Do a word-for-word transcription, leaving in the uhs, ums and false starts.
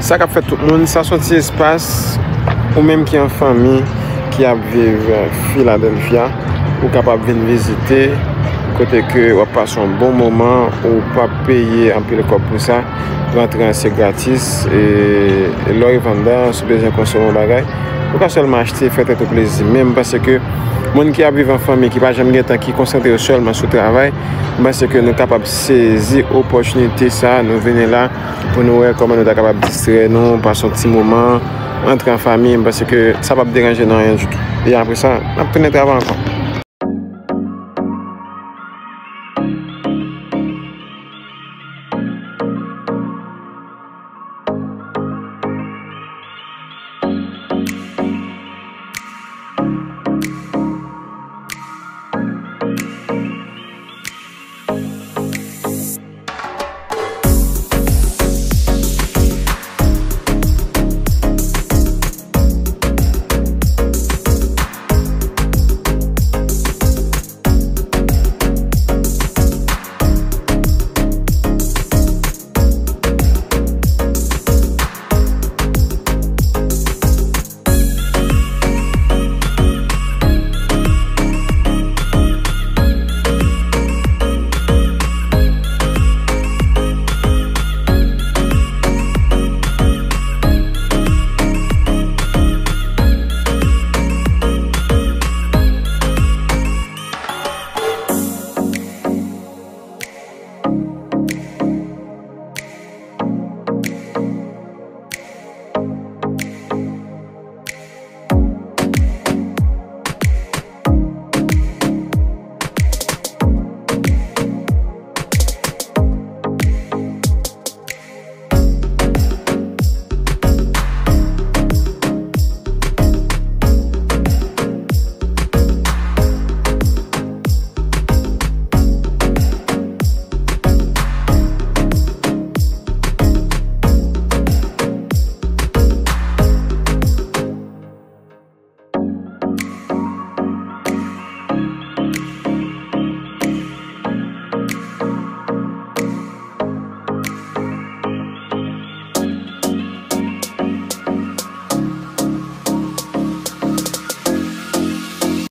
Sa k ap fèt tout moun, sa se yon ti espas ou menm ki an fanmi ki ap viv Philadelphia, ou kapab vin vizite, kote ke w ap pase yon bon moman, ou p ap peye anpil kòb pou sa, rantre an se gratis, e lè w rive anndan, si w bezwen konsome yon bagay, ou ka sèlman achte, fè tèt ou plezi. Men m panse ke moun ki ap viv an fanmi, ki pa janm gen tan, ki konsantre yo sèlman sou travay, m panse ke nou kapab sezi opòtinite sa, nou vini la, pou nou wè kòman nou ta kapab distrè nou, pase yon ti moman, antre an fanmi, m panse ke sa p ap deranje nou anyen ditou. E apre sa, n ap tounen travay ankò.